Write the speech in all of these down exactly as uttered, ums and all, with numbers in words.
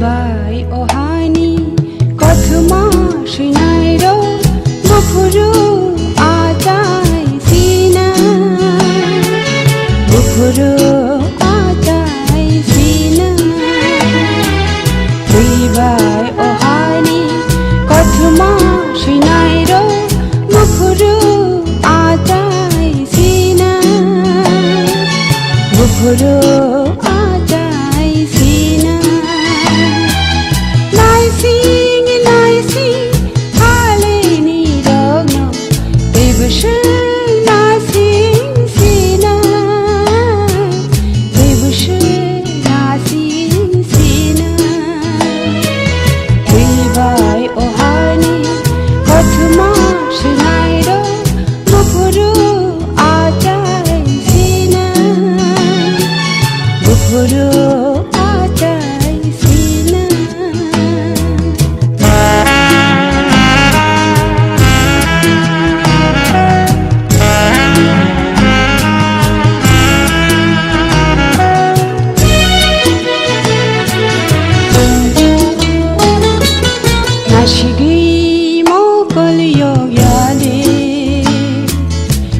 Bai o hani kothoma swinairok buphuru achai sina, buphuru achai sina. Twi bai o hani kothoma swinairok buphuru achai sina, buphuru achai sina. Naising naising phalini rokno teibo swng naising sina, teibo swng naising sina. Twi bai o hani kothoma swinairok buphuru achai sina, buphuru achai sina. Nasigwi mokol yok ya de,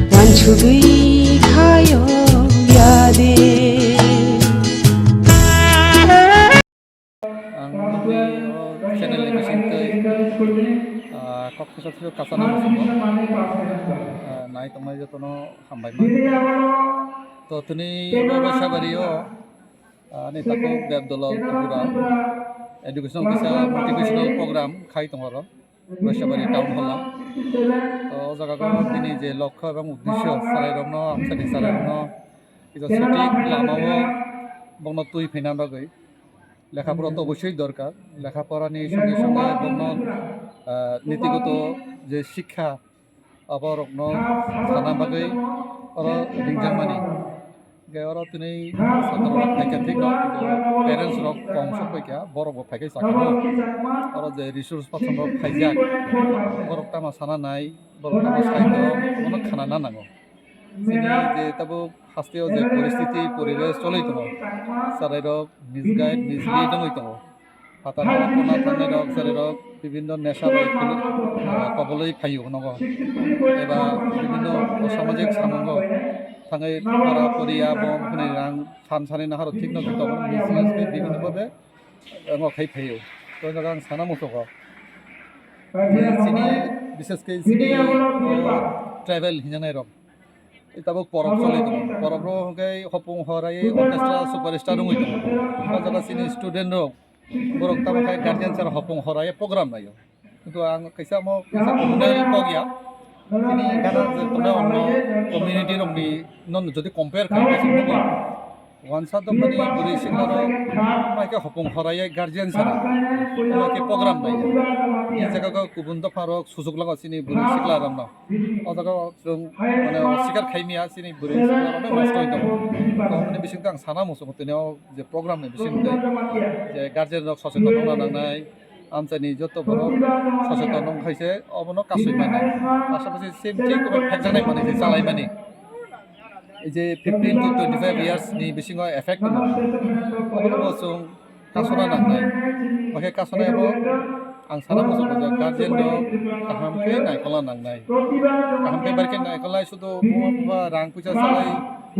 wansugwi kha yok ya de. Ang nini o channel ni bising twi, ah, kok thaichuk thaichuk kachana muchungo. Ah, nai tongnai jotono hambai ma. To tini Roisabari o, ah, ani takhuk Debdolal Tripura educational kisa motivational program khai tongo oro. Roisabari town hall o. To o jaga o bini je lokho ebong uddesho chwrairokno, amsani chwrairokno kisa sothik lama o bokno twi phaina bagwi. Lekha pora to obosoi dorkar. Lekha porani songe songe bokno, ah, nitigoto je sikha, aborokno sana bagwi oro ringjakmani. Hingke oro tini satrorok phaikha thikno, kintu parents rok kom sok phaikha, borokbo phaikhai sakha. Oro je resource person rok phaijak, borok tamo sana nai, borok tamo sai tong, bono khana na nango. Chini je tabuk hasteo je poristiti poribesh choli tongo, chwrairok misguide, mislead wngwi tongo. Phatar rok, pona thangnai rok, chwrairok bibinno nesha bai kulu-, ah, kobolwi phaio nogo. Eba bibinno samajik samungo thangwi pora poriya bom hwnwi rang san sani naharo thikno thik tongo, mislead khe bibinno babe, ah, omo khai phaio. To jaga ang sana muchungo. Je chini bishesh khe chini, ah, tribal hinjanai rok. Tabuk porok choli tongo. Porok rok hwnkhe hopung horai orchestra superstar wngwi tongo. O jaga chini student rok, borok tamo khai guardian sara hopung horai program naio. Kintu ang kaisa omo kaisa communal kok ya. Chini gana je tongnai onno community rokni non jodi compare khlai khe chwng nugo. Wansa dophani bwrwi sikla rok mai khe hopung horai guardian sara mai khe program naio. Ni jaga o kubun dopha rok sujuk lago chini bwrwi sikla rokno. O jaga o chwng, mane, o sikar khai maya, chini bwrwi sikla rok nosto wng tongo. To, aboni bisingtwi ang sana muchungo, tini o je program ni bisingtwi, je guardian rok soseton wngna nangnai, amchaini joto borok soseton wng khai se obono kasui mani. Pasapasi same thik obo phekjaknai manwi se chalai mani. Ei je fifteen to twenty five years ni bisingo effect tongo. Obono bo chwng kasuna nangnai. Bo khe kasunai bo ang sana muchungo je guardian rok kaham khe naikolna nangnai. Kaham khe bai khe naikolnai sudu buma buma rang puisa salai,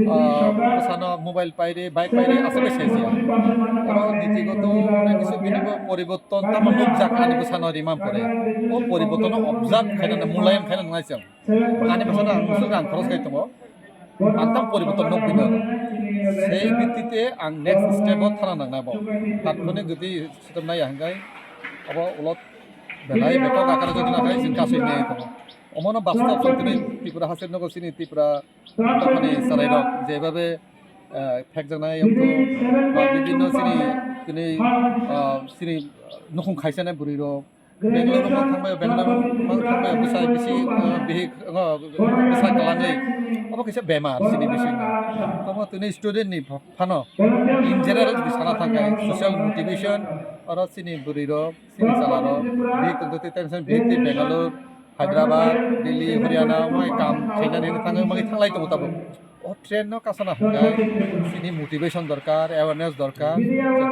ah, bwsano mobile pairi, bike pairi aswk khe saiya. Oro nitigoto onek kisu bini bo poriborton tamo nukjak ani bwsano rimani pore. O poribortono observe khainani, mulayam khainani nangnai chwng. Ani bwsano ang muchung rang khoros khai tongo. Ang tamo poriborton nukgwino. Sei bittite ang next step o thana nangnai bo. Tatkoni gati sitom nai ya hwnkhe abo ulo belai betok akar jodi nakhai chwng kasui nai tongo. Omono bastob song tini Tripura haste nogo chini Tripura dophani chwrairok jebabe, eh, phekjaknai wngkha ba bibinno chini, chini, ah, chini nukhung khaisanai bwrwirok, Bangalore mang thangbai, Bangalore mang thangbai, bwsa bisi, eh, bihik, ngo, bwsa kalangwi. Obo kaisa bemar chini bisingo. Tamo tini student ni pha-, phano in general jodi sana thangkhe social motivation, oro chini bwrwi rok, chini chwla rok, bihik tongtwi tension, bihik twi Bangalore, Hyderabad, Delhi, Haryana, omo hai kam khainani hwnwi thangwi magi thanglai tongo tabuk. O trend no kasana hwnkhe chini motivation dorkar, awareness dorkar,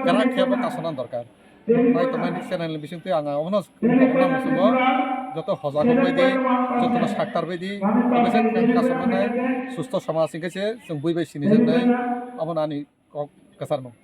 kwrak khe bo kasana dorkar. Nai tongnai ni channel ni bisingtwi ang abono, abono muchungo joto hojago bai di, joto no saktar bai di, tei se kasamani susto samaj hingke se chwng bui bai sini jaknai, abono ani kok kwcharmung.